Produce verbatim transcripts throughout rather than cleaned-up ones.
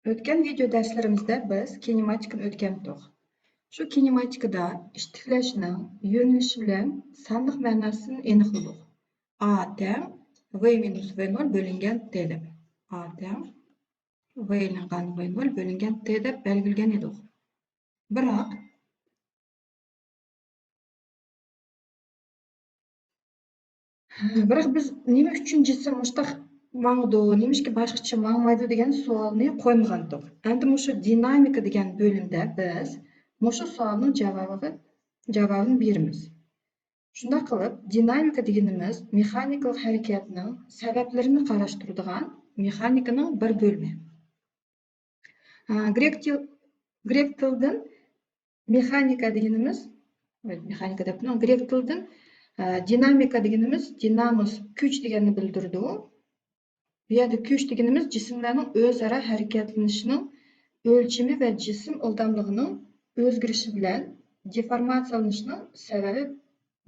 ئۆتكەن ۋىدېئو دەرسلىرىمىزدە بىز كىنېماتىكىنى ئۆتكەنتۇق. شۇ كىنېماتىكىدا ئىتتىكلەشنىڭ يۆنىلىشى بىلەن سانلىق مەناسىنى ئېنىقلىدۇق. ئا تەڭ ۋ مىنۇس ۋ نول بۆلۈنگەن ت دەپ. ئا تەڭ ۋ ئېلىنغان ۋ نول بۆلۈنگەن ت دەپ بەلگىلىگەن ئىدۇق. بىراق، بىراق بىز نېمە ئۈچۈن جىسىم مۇشتاق ماڭىدۇ، نېمىشقا باشقىچە ماڭمايدۇ دېگەن سوئالنى قويمىغانتۇق. ئەمدى مۇشۇ دىنامىكا دېگەن بۆلۈمدە بىز مۇشۇ سوئالنىڭ جاۋابىغا، جاۋابىنى بېرىمىز. شۇنداق قىلىپ، دىنامىكا دېگىنىمىز مېخانىكىلىق ھەرىكەتنىڭ سەۋەبلىرىنى قاراشتۇرىدىغان مېخانىكىنىڭ بىر بۆلۈمى. ئا، گرېك تىل-، گرېك تىلىدىن مېخانىكا دېگىنىمىز، مېخانىكا دەپ، گرېك تىلىدىن، ئا، دىنامىكا دېگىنىمىز دىناموس، كۈچ دېگەننى بىلدۈرىدۇ. بۇ يەردە كۈچ دېگىنىمىز جىسىملارنىڭ ئۆزئارا ھەرىكەتلىنىشىنىڭ ئۆلچىمى ۋە جىسىم ئىلداملىقىنىڭ ئۆزگىرىشى بىلەن دېفورماتسىيەلىنىشنىڭ سەۋەبى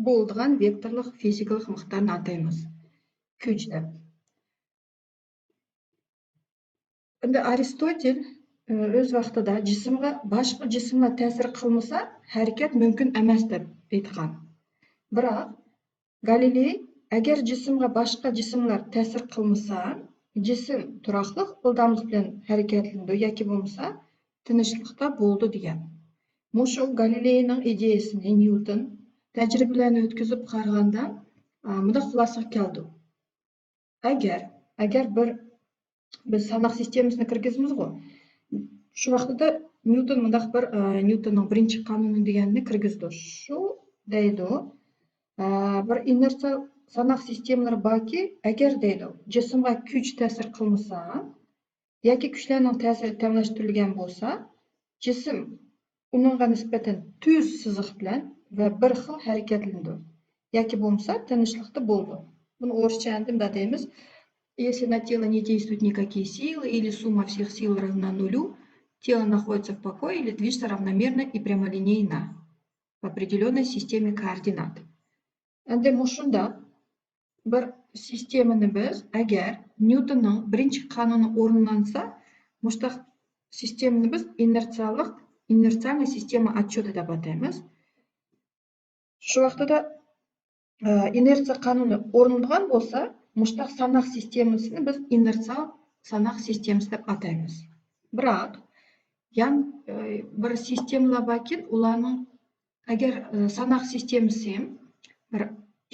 بولىدىغان ۋېكتورلۇق فىزىكىلىق مىقدارنى ئاتايمىز. كۈچ دەپ. ئەمدى ئارىستوتېل، ئۆ، ئۆز ۋاقتىدا جىسىمغا باشقا جىسىملار تەسىر قىلمىسا، ھەرىكەت مۇمكىن ئەمەس دەپ ئېيتقان. بىراق، گالىلېي، ئەگەر جىسىمغا باشقا جىسىملار تەسىر قىلمىسا، جىسىم تۇراقلىق ئىلداملىق بىلەن ھەرىكەتلىنىدۇ ياكى بولمىسا تىنچلىقتا بولىدۇ دېگەن. مۇشۇ گالىلېينىڭ ئىدىيەسىنى نيۇتون تەجرىبىلەرنى ئۆتكۈزۈپ قارىغاندا، ئا، مۇنداق خۇلاسىگە كەلدى. ئەگەر، ئەگەر بىر، بىز ساناق سىستېمىسىنى كىرگۈزىمىزغۇ، شۇ ۋاقتىدا نيۇتون مۇنداق بىر، ئا، نيۇتوننىڭ بىرىنچى قانۇنى دېگەننى كىرگۈزىدۇ. شۇ دەيدۇ، ئا، بىر ئىنېرتسىيە ساناق سىستېمىلىرى باركى، ئەگەر دەيدۇ، جىسىمغا كۈچ تەسىر قىلمىسا، ياكى كۈچلەرنىڭ تەسىرى تەڭلەشتۈرۈلگەن بولسا، جىسىم ئۇنىڭغا نىسبەتەن تۈز سىزىق بىلەن ۋە بىر خىل ھەرىكەتلىنىدۇ ياكى بولمىسا تىنچلىقتا بولىدۇ. بۇنى ئورۇسچە ئەمدى مۇنداق دەيمىز: Если на тело не действуют никакие силы или сумма всех сил равна нулю, тело находится в покое или движется равномерно и прямолинейно в определённой системе координат. ئەمدى مۇشۇنداق بىر سىستېمىنى بىز، ئەگەر نيۇتوننىڭ بىرىنچى قانۇنى ئورۇنلانسا، مۇشۇنداق سىستېمىنى بىز ئىنېرتسىيەلىك، инерциальная система отсчёта دەپ ئاتايمىز. شۇ ۋاقتىدا، ئە، ئىنېرتسىيە قانۇنى ئورۇنلىغان بولسا، مۇشۇنداق ساناق سىستېمىسىنى بىز ئىنېرتسىيە ساناق سىستېمىسى دەپ ئاتايمىز. بىراق، يەنە، ئە، بىر سىستېمىلار باركەن، ئۇلارنىڭ ئەگەر، ئە، ساناق سىستېمىسى بىر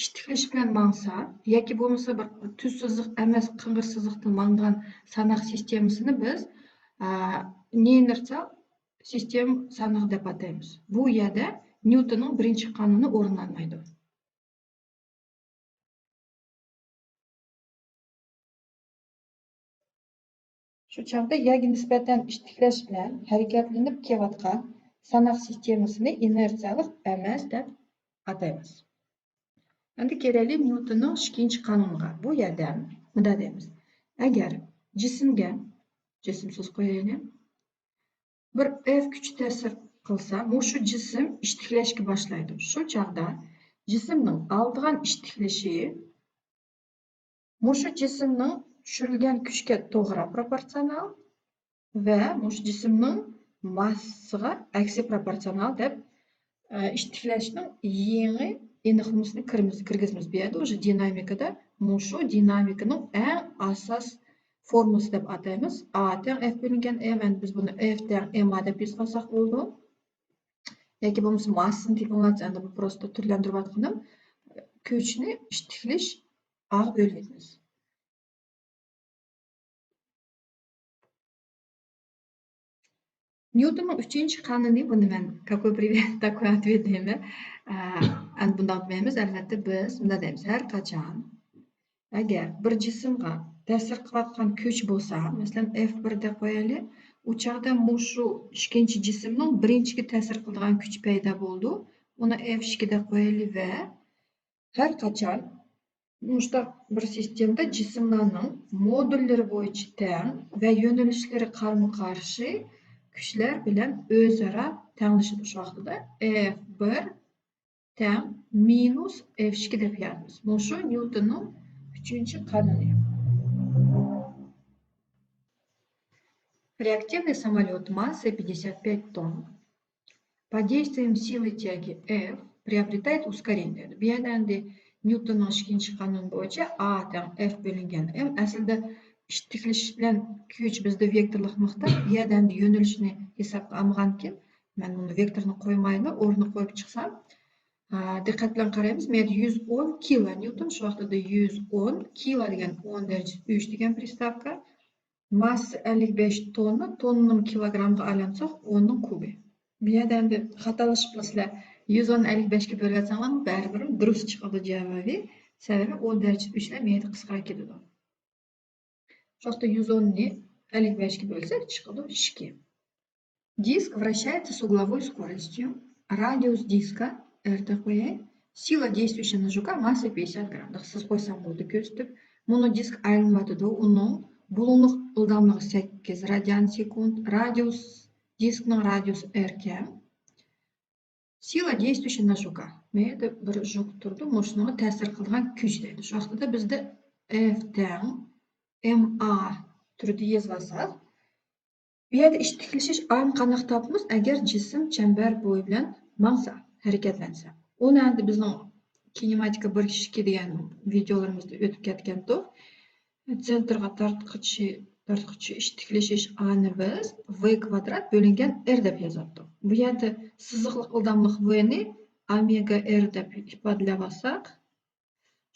ئىتتىكلىشىش بىلەن ماڭسا ياكى بولمىسا بىر تۈز سىزىق ئەمەس، قىڭغىر سىزىقتىن ماڭغان ساناق سىستېمىسىنى بىز، ئە، نېئىنېرتسىيە سىستېما سانىقى دەپ ئاتايمىز. بۇ يەردە نيۇتوننىڭ بىرىنچى قانۇنى ئورۇنلانمايدۇ. شۇ چاغدا يەرگە نىسبەتەن ئىتتىكلەش بىلەن ھەرىكەتلىنىپ كېلىۋاتقان ساناق سىستېمىسىنى ئىنېرتسىيەلىك ئەمەس دەپ ئاتايمىز. ئەمدى كېلەيلى نيۇتوننىڭ ئىككىنچى قانۇنىغا. بۇ يەردە مۇنداق دەيمىز: ئەگەر جىسىمگە، جىسىم سۆز قويايلى، بىر ئېف كۈچى تەسىر قىلسا، مۇشۇ جىسىم ئىتتىكلەشكە باشلايدۇ. شۇ چاغدا جىسىمنىڭ ئالىدىغان ئىتتىكلىشى مۇشۇ جىسىمنىڭ چۈشۈرۈلگەن كۈچكە توغرا پروپورتسىيونال ۋە مۇشۇ جىسىمنىڭ ماسسىسىغا ئەكسى پروپورتسىيونال دەپ، ئە، ئىتتىكلەشنىڭ يېڭى ئېنىقلىمىسىنى كىرىمىز-، كىرگۈزىمىز. بۇ يەردە ئۇژې دىنامىكىدا مۇشۇ دىنامىكىنىڭ ئەڭ ئاساس فورمۇلىسى دەپ ئاتايمىز. ئا تەڭ ئېف بۆلۈنگەن ئېم، ئەمدى بىز بۇنى ئېف تەڭ ئېم ئا دەپ يېزىۋالساق بولىدۇ. ياكى بولمىسا ماسسىسىنى تېپىۋالسا، ئەمدى بۇ پروستا تۈرلەندۈرۈۋاتقىنىم، كۈچنى ئىتتىكلىش ئاغا بۆلۈۋېتىمىز. نيۇتوننىڭ ئۈچىنچى قانۇنى، بۇنى مەن какой привет, такой ответ دەيمەن. ئە، ئەمدى بۇنداق دېمەيمىز، ئەلۋەتتە بىز مۇنداق دەيمىز: ھەر قاچان ئەگەر بىر جىسىمغا تەسىر قىلىۋاتقان كۈچ بولسا، مەسىلەن، ئېف بىر دەپ قويايلى، ئۇ چاغدا مۇشۇ ئىككىنچى جىسىمنىڭ بىرىنچىگە تەسىر قىلىدىغان كۈچى پەيدا بولىدۇ. ئۇنى ئېف ئىككى دەپ قويايلى ۋە ھەر قاچان مۇشۇنداق بىر سىستېمىدا جىسىملارنىڭ مودۇللىرى بويىچە تەڭ ۋە يۆنىلىشلىرى قارمۇ قارشى كۈچلەر بىلەن ئۆزئارا تەڭلىشىدۇ. شۇ ۋاقتىدا ئېف بىر تەڭ مىنۇس ئېف ئىككى دەپ يازىمىز. مۇشۇ نيۇتوننىڭ ئۈچىنچى قانۇنى. Реактивный самолёт массой пятьдесят пять тонн под действием силы тяги F приобретает ускорение. بۇ يەردە ئەمدى نيوتوننىڭ ئىككىنچى قانۇنى بويىچە A تەڭ F بۆلۈنگەن M. ئەسلىدە ئىتتىكلىشىش بىلەن كۈچ بىزدە ۋېكتورلۇق مىقدار. بۇ يەردە ئەمدى يۆنىلىشنى ھېسابقا ئالمىغانكىن، مەن بۇنى ۋېكتورنى قويمايلا، ئورنىنى قويۇپ چىقسام، ھە، دىققەت بىلەن قارايمىز. مەيدە يۈز ئون كىلو نيوتون، شۇ ۋاقىتتا يۈز ئون كىلو دېگەن ئون دەرىجىسى ئۈچ دېگەن پرىستاۋكا. ماسسا ئەللىك بەش توننا، توننىنى كىلوگرامغا ئايلاندۇرساق، ئوننىڭ كۇبى. بۇ يەردە ئەمدى خاتالىشىپلا سىلەر يۈز ئون ئەللىك بەشكە بۆلۈۋەتسەڭلارمۇ بەرىبىر دۇرۇس چىقىدۇ جاۋابى. سەۋەبى ئون دەرىجىسى ئۈچ بىلەن مەيدە قىسقىراپ كېتىدۇ. شۇ ۋاقىتتا يۈز ئوننى ئەللىك بەشكە بۆلسەك، چىقىدۇ ئىككى. Диск вращается с угловой скоростью. Радиус диска R دەپ قوياي. Сила действующая на жука масса пятьдесят грамм. سىز قويسام بولدى كۆرسىتىپ. مۇنۇ دىسك ئايلىنىۋاتىدۇ. ئۇنىڭ بۇلۇڭلۇق ئىلداملىقى سەككىز رادىيان سېكۇنت. رادىيۇس، دىسكنىڭ رادىيۇسى R كەن. سىلا دېيىش تۈشۈنە ژۇكا. مەيدە بىر ژۇك تۇرىدۇ، مۇشۇنىڭغا تەسىر قىلىدىغان كۈچ دەيدۇ. شۇ ۋاقتىدا بىزدە F تەڭ M A تۈرىدە يېزىۋالساق، بۇ يەردە ئىتتىكلىشىش ئانى قانداق تاپىمىز؟ ئەگەر جىسىم چەمبەر بويى بىلەن ماڭسا، ھەرىكەتلەنسە. ئۇنى ئەمدى بىزنىڭ كىنېماتىكا بىر ئىككى دېگەن ۋىدىيولىرىمىزدا ئۆتۈپ كەتكەنتۇق. سېنترغا تارتقۇچى، تارتقۇچى ئىتتىكلىشىش ئانى بىز V كۋادرات بۆلۈنگەن R دەپ يازاتتۇق. بۇ يەردە سىزىقلىق ئىلداملىق V نى ئومېگا R دەپ ئىپادىلەۋالساق،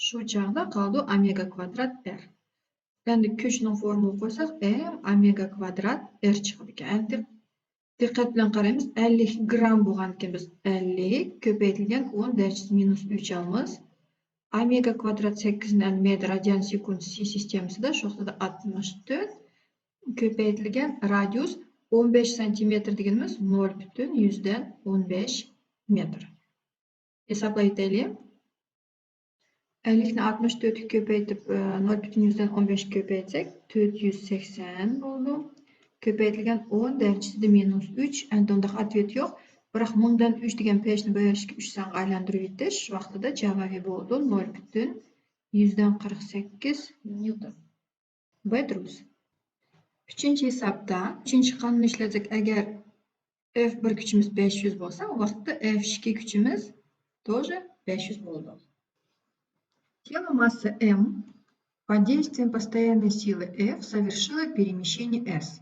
شۇ چاغدا قالىدۇ ئومېگا كۋادرات R. ئەمدى كۈچنىڭ فورمۇلا قويساق، M ئومېگا كۋادرات R چىقىدىكەن. ئەمدى دىققەت بىلەن قارايمىز. ئەللىك گرام بولغانكەن، بىز ئەللىك كۆپەيتىلگەن ئون دەرىجىسى مىنۇس ئۈچ ئالىمىز. ئومېگا كۋادرات سەككىز نەل مېتىر رادىيان سېكۇنت سى سىستېمىسىدا، شۇ ۋاقتىدا ئاتمىش تۆت كۆپەيتىلگەن رادىيۇس ئون بەش سانتىمېتىر دېگىنىمىز نۆل پۈتۈن يۈزدىن ئون بەش مېتىر. ھېسابلاۋېتەيلى. ئەللىكنى ئاتمىش تۆتكە كۆپەيتىپ، ئە، نۆل پۈتۈن يۈزدىن ئون بەشكە كۆپەيتسەك، تۆت يۈز سەكسەن بولىدۇ. كۆپەيتىلگەن ئون دەرىجىسىدە مىنۇس ئۈچ، ئەمدى ئۇنداق ئاتۋېت يوق. بىراق مىڭدىن ئۈچ دېگەن پەيشنى بۇ يەرگە ئۈچ سانغا ئايلاندۇرۇپ يېتىش ۋاقتىدا جاۋابى بولىدۇ نۆل پۈتۈن يۈزدىن قىرىق سەككىز نيۇتون. بۇ دۇرۇس. ئۈچىنچى ھېسابتا، ئۈچىنچى قانۇننى ئىشلەتسەك، ئەگەر F بىر كۈچىمىز بەش يۈز بولسا، ئۇ ۋاقىتتا F ئىككى كۈچىمىز тоже بەش يۈز بولىدۇ. Тело массы M под действием постоянной силы F совершило перемещение S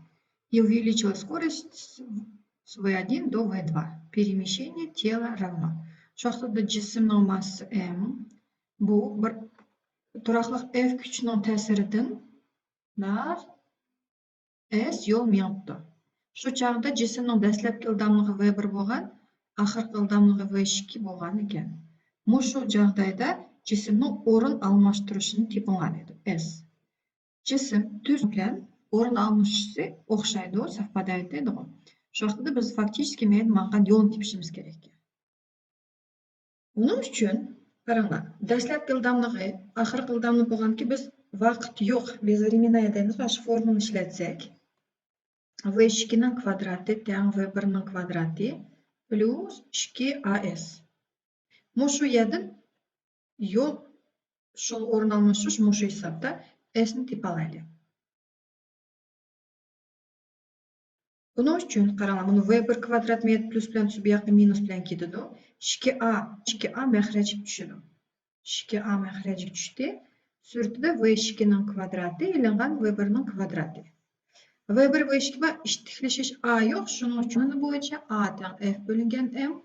и увеличило скорость с V один до V два. Перемещение тела равно. شۇ ۋاقىتتا جىسىمنىڭ ماسسىسى M، بۇ بىر تۇراقلىق F كۈچىنىڭ تەسىرىدىن ناق S يول مېڭىپتۇ. شۇ چاغدا جىسىمنىڭ دەسلەپكى ئىلداملىقى V بىر بولغان، ئاخىرقى ئىلداملىقى V ئىككى بولغان ئىكەن. مۇشۇ جاغدايدا جىسىمنىڭ ئورۇن ئالماشتۇرۇشىنى تېپىڭلار دەيدۇ، S. جىسىم تۈز بىلەن ئورۇن ئالمىشىشى ئوخشايدۇ، совпадает دەيدىغۇ. شۇ ۋاقىتتا بىز فاكتىچىسكى مەيدە ماڭغان يولنى تېپىشىمىز كېرەك. ئۇنىڭ ئۈچۈن، قاراڭلار، دەسلەپكى ئىلداملىقى، ئاخىرقى ئىلداملىق بولغاندىكىن بىز ۋاقىت يوق، безвременная دەيمىز، مانا شۇ فورمۇلىنى ئىشلەتسەك، V ئىككىنىڭ كۋادراتى تەڭ V بىرنىڭ كۋادراتى پلۇس ئىككى A S. مۇشۇ يەردىن يول، شۇ ئورۇن ئالمىشىش مۇشۇ ھېسابتا S نى تېپىۋالايلى. بۇنىڭ ئۈچۈن قاراڭلار، مانا V بىر كۋادرات مەيدە پلۇس بىلەن چۈشۈپ، بۇ ياققا مىنۇس بىلەن كېتىدۇ. ئىككى A، ئىككى A مەخرەجگە چۈشىدۇ. ئىككى A مەخرەجگە چۈشتى. سۈرىتىدە V ئىككىنىڭ كۋادراتى ئېلىنغان V بىرنىڭ كۋادراتى. V بىر، V ئىككى بار، ئىتتىكلىشىش A يوق، شۇنىڭ ئۈچۈن بۇ بويىچە A تەڭ F بۆلۈنگەن M.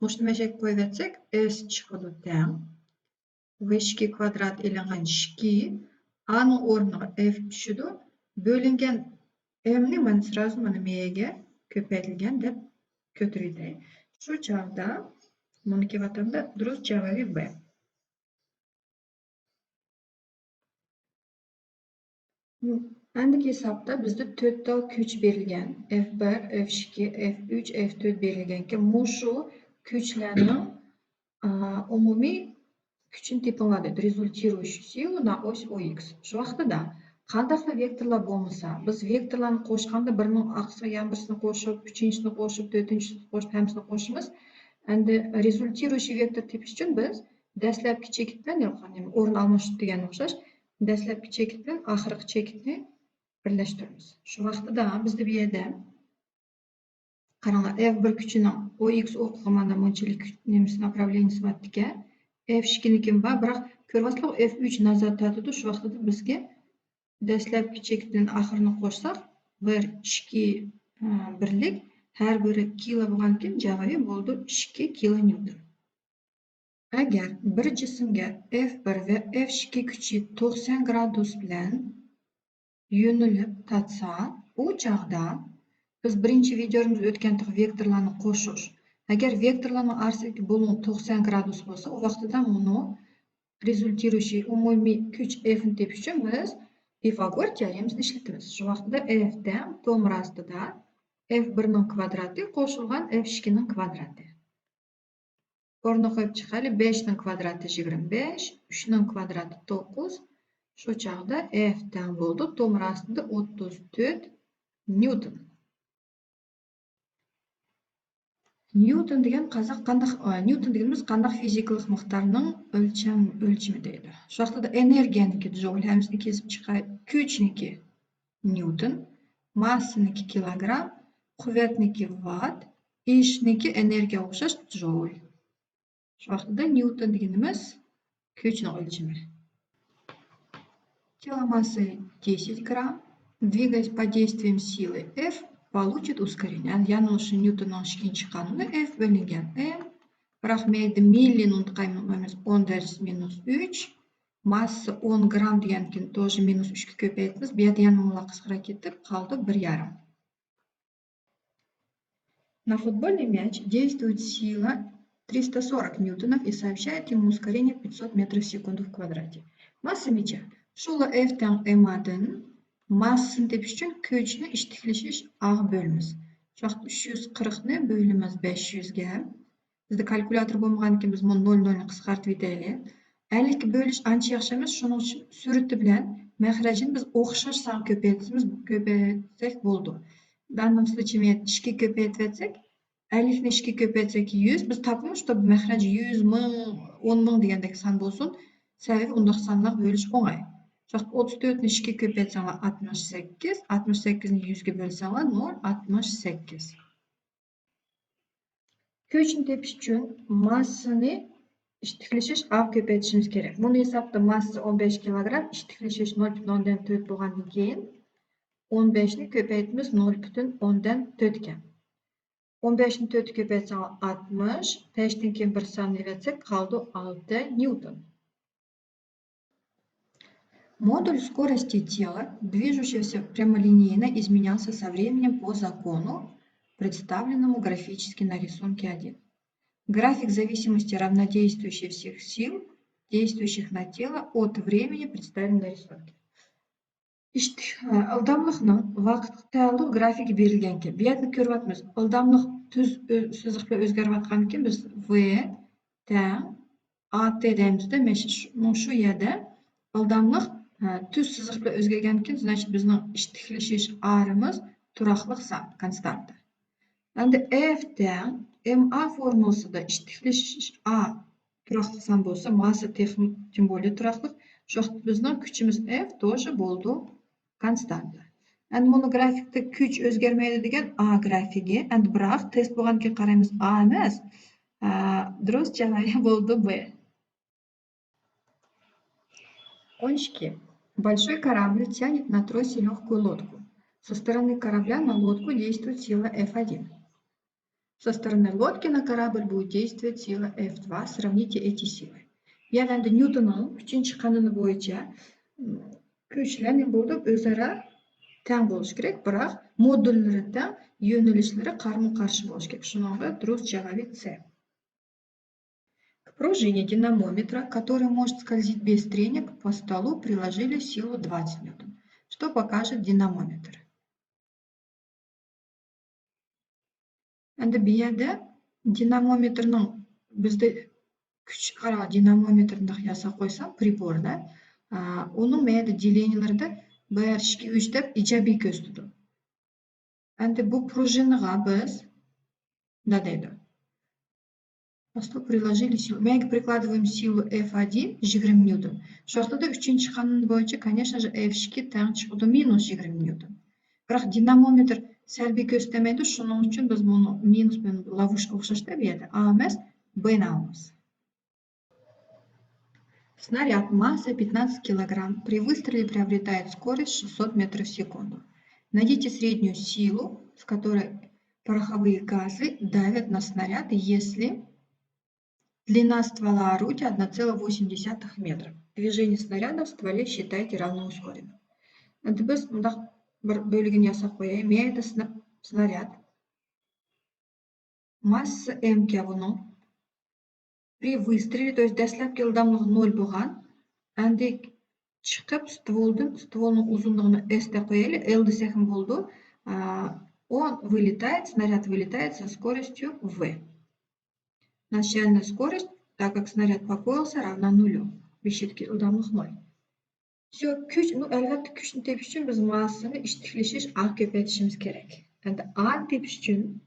مۇشۇنى مەشەگە قويۇۋەتسەك، S چىقىدۇ تەڭ V ئىككى كۋادرات ئېلىنغان ئىككى، A نىڭ ئورنىغا F چۈشىدۇ. بۆلۈنگەن M نى مانا سرازۇ مانا مەيگە كۆپەيتىلگەن دەپ كۆتۈرۈۋېتەي. شۇ چاغدا مۇنى كېلىۋاتامدا دۇرۇس جاۋابى B. ئەندىكى ھېسابتا بىزدە تۆت تال كۈچ بېرىلگەن. F بىر، F ئىككى، F ئۈچ، F تۆت بېرىلگەنكەن، مۇشۇ كۈچلەرنىڭ، ئا، ئومۇمىي كۈچىنى تېپىڭلار دەيدۇ. Результирующую силу на ось O X. شۇ ۋاقتىدا قانداقلا ۋېكتورلار بولمىسا، بىز ۋېكتورلارنى قوشقاندا بىرىنىڭ ئارقىسىغا يەنە بىرسىنى قوشۇپ، ئۈچىنچىسىنى قوشۇپ، تۆتىنچىسىنى قوشۇپ، ھەممىسىنى قوشىمىز. ئەمدى رېزۇلتىرۇيشى ۋېكتور تېپىش ئۈچۈن بىز دەسلەپكى چېكىت بىلەن، ياكى ئورۇن ئالمىشىش دېگەنگە ئوخشاش، دەسلەپكى چېكىت بىلەن ئاخىرقى چېكىتنى بىرلەشتۈرىمىز. شۇ ۋاقتىدا بىزدە بۇ يەردە، قاراڭلار، ئېف بىر كۈچىنىڭ ئو ئېكس ئوقىغا مانا مۇنچىلىك كۈچ، نېمىسى، ناپراۋلېنىيىسى بار ئىكەن. ئېف ئىككىنىڭكى بار، بىراق كۆرۈۋاتسىلەر، ئېف ئۈچ نازارەت تارتىدۇ. شۇ ۋاقتىدا بىزگە دەسلەپكى چېكىدىن ئاخىرىنى قوشساق، بىر، ئىككى، ئە، بىرلىك، ھەر بىرى كىلو بولغاندىكىن جاۋابى بولىدۇ ئىككى كىلو نيۇتون. ئەگەر بىر جىسىمگە ئېف بىر ۋە ئېف ئىككى كۈچى توقسان گرادۇس بىلەن يۆنىلىپ تارتسا، ئۇ چاغدا بىز بىرىنچى ۋىدىيومىزدا ئۆتكەنتۇق ۋېكتورلارنى قوشۇش. ئەگەر ۋېكتورلارنىڭ ئارىسىدىكى بۇلۇڭ توقسان گرادۇس بولسا، ئۇ ۋاقتىدا ئۇنى رېزۇلتىرۇيشى ئومۇمىي كۈچ ئېفنى تېپىش ئۈچۈن بىز پىفاگور تېئورېمىسىنى ئىشلىتىمىز. شۇ ۋاقتىدا ئېف تەڭ تومۇر ئاستىدا ئېف بىرنىڭ كۋادراتى قوشۇلغان ئېف ئىككىنىڭ كۋادراتى. ئورنىغا قويۇپ چىقايلى. بەشنىڭ كۋادراتى يىگىرمە بەش، ئۈچنىڭ كۋادراتى توققۇز. شۇ چاغدا ئېف تەڭ بولىدۇ تومۇر ئاستىدا ئوتتۇز تۆت نيۇتون. نيۇتون دېگەن قازاق قانداق، ئە، نيۇتون دېگىنىمىز قانداق فىزىكىلىق مىقدارنىڭ ئۆلچەم، ئۆلچىمى دەيدۇ. شۇ ۋاقتىدا ئېنېرگىيەنىڭكى جول، ھەممىسىنى كېسىپ چىقاي. كۈچنىڭكى نيۇتون، ماسسىنىڭكى كىلوگرام، قۇۋۋەتنىڭكى ۋات، ئىشنىڭكى ئېنېرگىيە ئوخشاش جول. شۇ ۋاقتىدا نيۇتون دېگىنىمىز كۈچنىڭ ئۆلچىمى. Тело массой десять грамм, двигаясь под действием силы F, получит ускорение. يەنى، يەنى شۇ نيۇتوننىڭ ئىككىنچى قانۇنى، F بۆلۈنگەن M. بىراق مەيدە مىللىنى ئۇنتۇپ قالمايمىز، ئون دەرىجىسى مىنۇس ئۈچ. ماسسا ئون گرام دېگەندىكىن، тоже مىنۇس ئۈچكە كۆپەيتىمىز. بۇ يەردە يەنە مۇنۇلار قىسقىراپ كېتىپ قالدى، بىر يارىم. На футбольный мяч действует сила триста сорок ньютонов и сообщает ему ускорение пятьсот метров в секунду в квадрате. ماسسا مېچى. شۇلا F تەڭ M A دىن ماسسىنى تېپىش ئۈچۈن كۈچنى ئىتتىكلىشىش ئاغا بۆلىمىز. شۇ ۋاقىت ئۈچ يۈز قىرىقنى بۆلىمىز بەش يۈزگە. بىزدە كالكۇلياتور بولمىغاندىكىن بىز بۇنى نول نولنى قىسقارتىۋېتەيلى. ئەللىككە بۆلۈش ئانچە ياخشى ئەمەس، شۇنىڭ ئۈچۈن سۈرىتى بىلەن مەخرەجنى بىز ئوخشاش سانغا كۆپەيتىمىز، كۆپەيتسەك بولىدۇ. داننىڭ ئىچىنى ئىككىگە كۆپەيتىۋەتسەك، ئەللىكنى ئىككىگە كۆپەيتسەك يۈز، بىز تاپىمىز، شۇ مەخرەج يۈز مىڭ، ئون مىڭ دېگەندەك سان بولسۇن. سەۋەبى ئۇنداق سانلارغا بۆلۈش ئوڭاي. شۇ ۋاقىت ئوتتۇز تۆتنى ئىككىگە كۆپەيتسەڭلار ئاتمىش سەككىز، ئاتمىش سەككىزنى يۈزگە بۆلسەڭلار نول ئاتمىش سەككىز. كۈچنى تېپىش ئۈچۈن ماسسىنى ئىتتىكلىشىش ئاغا كۆپەيتىشىمىز كېرەك. بۇنى ھېسابتا ماسسا ئون بەش كىلوگرام، ئىتتىكلىشىش نول پۈتۈن ئوندىن تۆت بولغاندىن كېيىن، ئون بەشنى كۆپەيتىمىز نول پۈتۈن ئوندىن تۆتكە. ئون بەشنى تۆتكە كۆپەيتسەڭ ئاتمىش، بەشتىن كېيىن بىر ساننى ئەۋەتسەك قالىدۇ ئالتە نيۇتون. Модуль скорости тела, движущегося прямолинейно, изменялся со временем по закону, представленному графически на рисунке один. График зависимости равнодействующих всех сил, действующих на тело, от времени, представленного на рисунке. ئىشتىك-، ئىلداملىقنىڭ ۋاقىتقا تەئەللۇق گرافىكى بېرىلگەنكەن. بۇ يەردە كۆرۈۋاتىمىز، ئىلداملىق تۈز ئۆ-، سىزىق بىلەن ئۆزگىرىۋاتقاندىكىن بىز V تەڭ A T دەيمىزدە، مەن شۇ، شۇ يەردە ئىلداملىق، ھە، تۈز سىزىق بىلەن ئۆزگەرگەندىكىن، значит، بىزنىڭ ئىتتىكلىشىش ئارىمىز تۇراقلىق سان، كونستانتا. ئەمدى F تەڭ M A فورمۇلىسىدا ئىتتىكلىشىش A تۇراقلىق سان بولسا، ماسسا تېخىمۇ تىم بولىدۇ تۇراقلىق. شۇ ۋاقىت بىزنىڭ كۈچىمىز F тоже بولىدۇ كونستانتا. ئەمدى مۇنۇ گرافىكتا كۈچ ئۆزگەرمەيدۇ دېگەن A گرافىكى. ئەمدى بىراق تېست بولغاندىكىن قارايمىز، A ئەمەس. ئا، دۇرۇس جاۋابى بولىدۇ B. ئون ئىككى. Большой корабль тянет на тросе лёгкую лодку. Со стороны корабля на лодку действует сила F один. Со стороны лодки на корабль будет действовать сила F два. Сравните эти силы. يەنى ئەمدى نيوتوننىڭ ئۈچىنچى قانۇنى بويىچە، م، كۈچلەر نېمە بولىدۇ؟ ئۆزئارا تەڭ بولۇشى كېرەك، بىراق مودۇللىرى تەڭ، يۆنىلىشلىرى قارىمۇ قارشى بولۇشى كېرەك. شۇنىڭغا دۇرۇس جاۋابى C. К пружине динамометра, который может скользить без трения, по столу приложили силу двадцать ньютон. Что покажет динамометр? ئەمدى بۇ يەردە دىنامومېتىرنىڭ، بىزدە كۈچ، قارا، دىنامومېتىرنى ياساپ قويسام، پرىبوردا، ئا، ئۇنىڭ ما يەردە دېلېنىيلىرىدا بىر، ئىككى، ئۈچ دەپ ئىجابىي كۆرسىتىدۇ. ئەمدى بۇ پرۇژىنىغا بىز نېمە دەيدۇ؟ Посту приложили силу. Мәңге прикладываем силу F один, жигрим ньютон. Шортыда үшінші канун бойынша, конечно же, F ікі тәң чыгыды минус жигрим ньютон. Бірақ динамометр сәлбей көстемейді, шының үшін біз мұны минус пен ловушка ұқсас деп еді. А емес, Б ны аламыз. Снаряд массой пятнадцать килограмм при выстреле приобретает скорость шестьсот метров в секунду. Найдите среднюю силу, с которой пороховые газы давят на снаряд, если длина ствола орудия одна целая восемь десятых метра. Движение снаряда в стволе считайте равно ускоренным. Endi biz mundaq bir bölügini yasap qoyayım. Meyde sna-, снаряд. Massası M ke bunun. При выстреле, то есть дәсләпке ылдамлығы ноль болған. Әнді чыгып, стволдың, стволның ұзындығын S деп қояйли, L десек болды. А, он вылетает, снаряд вылетает со скоростью V. Начальная скорость, так как снаряд покоился, равна нулю. Бешетке ылдамлық ноль. Всё, күш, ну, әлбәттә, көчне тепиш өчен без массаны иштеклешеш А көбәйтешебез керек. Әнді А тепиш өчен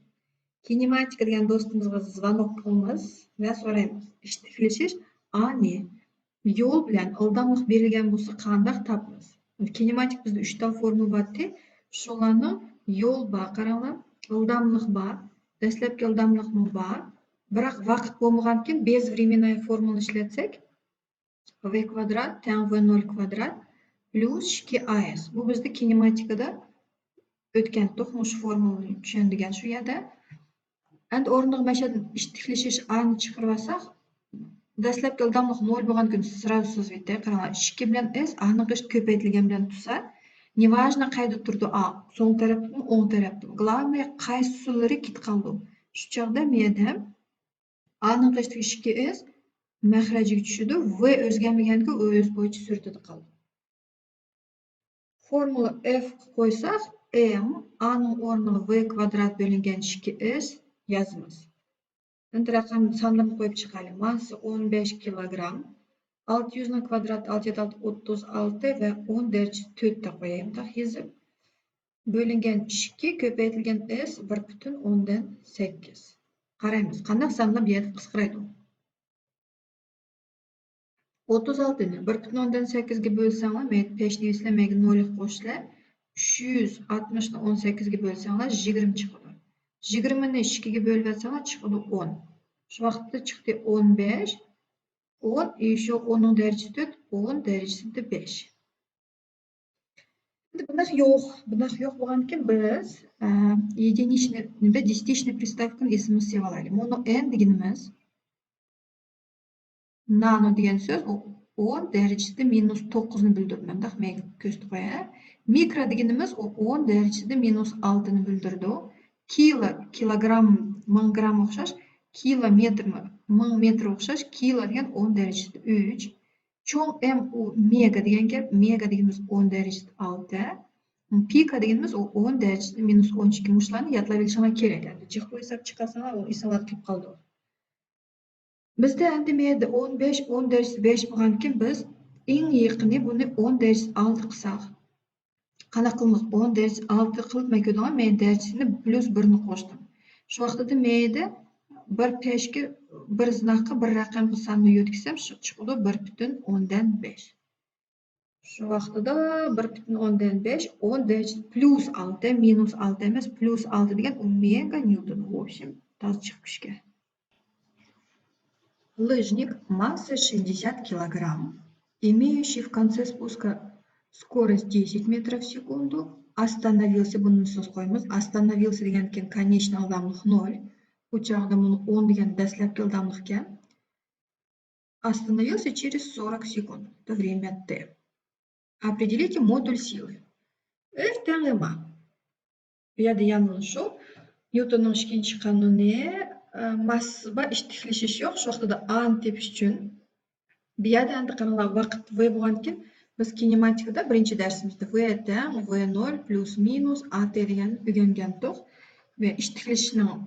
кинематика деген достымызға звонок кылабыз вә сорайбыз. Иштеклешеш А не? Йол белән ылдамлык бирелгән булса, кандай табабыз? Кинематик бездә өч тал формула бар ди. Шуларны йол бар, караңлар, ылдамлык бар, дәсләпке ылдамлыкмы бар. Бирак вакыт булмаган икән, безвременная формула эшләтсәк, V квадрат тәң V ноль квадрат плюс ике А С. Бу бездә кинематикада өткән токмыш формуланы төшендергән шу ядә. Әнді орындыгы мәшәдән иштеклешеш А ны чыгарып алсак, дәсләпке ылдамлык ноль булган көн сразу сызып әйтә. Караңлар, ике белән S А ның кышт көбәйтелгән белән туса, неважно кайда торды А, соң тарафтамы, оң тарафтамы. Главное, кайсылары кит калды. Шу чагда мәйдә А ның кышты ике S мәхрәҗгә төшеде, V үзгәрмәгәнгә үз буенча сүртеде калды. Формула F куйсак, M А ның орнына V квадрат бүленгән ике S язабыз. Энди рәкъәм санларын куеп чыгайык. Масса он беш килограмм, алты йөзнең квадрат, алты йөз алты, утыз алты вә он дәрәҗәсе дүрт дип куяйым да язып. Бүленгән ике, күпәйтелгән S бер бүтән ондан сигез. Карыйбыз, кандай санлар бу ердә кыскарайды. Утыз алтыны бер бүтән ондан сигезгә бүлсәң, мәйт пешне исләмәгә ноль кушла, өч йөз алтмышны он сигезгә бүлсәң, егерме чыгыды. Егермене икегә бүлеп әйтсәң, чыгыды он. Шу вакытта чыкты он беш, он, ещё онның дәрәҗәсе дүрт, он дәрәҗәсе дә беш. Энди бунак юк. Бунак юк булган икән, без, ә, единичный, без десятичный приставканы исемебезгә алайлы. Моны N дигәнебез, nano дигән сүз, ул он дәрәҗәсе дә минус тугызны белдерә. Мындак мәгә күрсәтеп куя. Микро дигәнебез, ул он дәрәҗәсе дә минус алтыны белдерде. Кило, килограмм, мең грамм охшаш, километрме, мең метр охшаш, кило дигән он дәрәҗәсе дә өч. Чоң M ул мега дигән гәп, мега дигәнебез он дәрәҗәсе дә алты. Пика дигәнебез ул он дәрәҗәсе дә минус он ике. Мушланы ятлап алышыңа кирәк. Энди чыгып куйсак, чыгасыңа, ул исәнләп калды. Бездә әнди мәйдә он беш, он дәрәҗәсе беш булган икән, без иң якыны буны он дәрәҗәсе алты кылсак. Кана кылмык он дәрәҗәсе алты кылып, мән көдәңә мән дәрәҗәсенә плюс берне куштым. Шу вакытта мәйдә бер пешке, бер знакка, бер рәкъәмгә санны йөткәсәм, шу чыгыды бер бүтән ондан беш. Шу вакытта бер бүтән ондан беш, он дәрәҗәсе плюс алты, минус алты эмас, плюс алты дигән ул мега ньютон. В общем, таза чыгып кичкә. Лыжник массой шестьдесят килограмм, имеющий в конце спуска скорость десять метров в секунду, остановился, буны сез куймыз, остановился дигән икән, конечно, ылдамлык ноль. Бу чагда моны он дигән дәсләпке ылдамлык икән. Остановился через сорок секунд. Это время Т. Определите модуль силы. F тәң ma. Бу ердә яңгырышу. Ньютонның икенче кануны, э, массасы бар, иштеклешеш юк. Шу вакытта A ны тапыш өчен. Бу ердә әнди караңлар, вакыт V булган икән, без кинематикада беренче дәресебездә V тәң V ноль плюс минус A T дигән өйрәнгән идек. Вә иштеклешешнең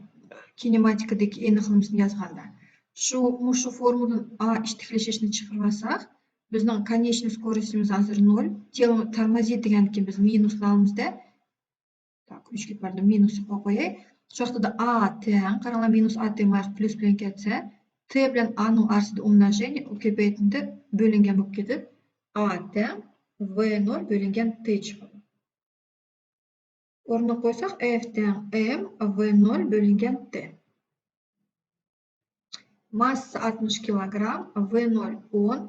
кинематикадагы энергиясын язганда. Шу, мошу формуладан A иштеклешешне чыгарып алсак, безнең конечный скоростебез хәзер ноль. Тело тормозит дигән икән, без минус алабыз да. Так, өчкә барды, минус куеп куяйк. Шу вакытта A тәң, караңлар, минус A T маяк плюс белән китсә, T بىلەن A نىڭ ئارىسىدا ئۇمناژېنىيە، ئۇ كۆپەيتىندە بۆلۈنگەن بولۇپ كېتىپ، A تەڭ V نول بۆلۈنگەن T چىقىدۇ. ئورنىغا قويساق، F تەڭ M V نول بۆلۈنگەن T. ماسسا ئاتمىش كىلوگرام، V نول ئون،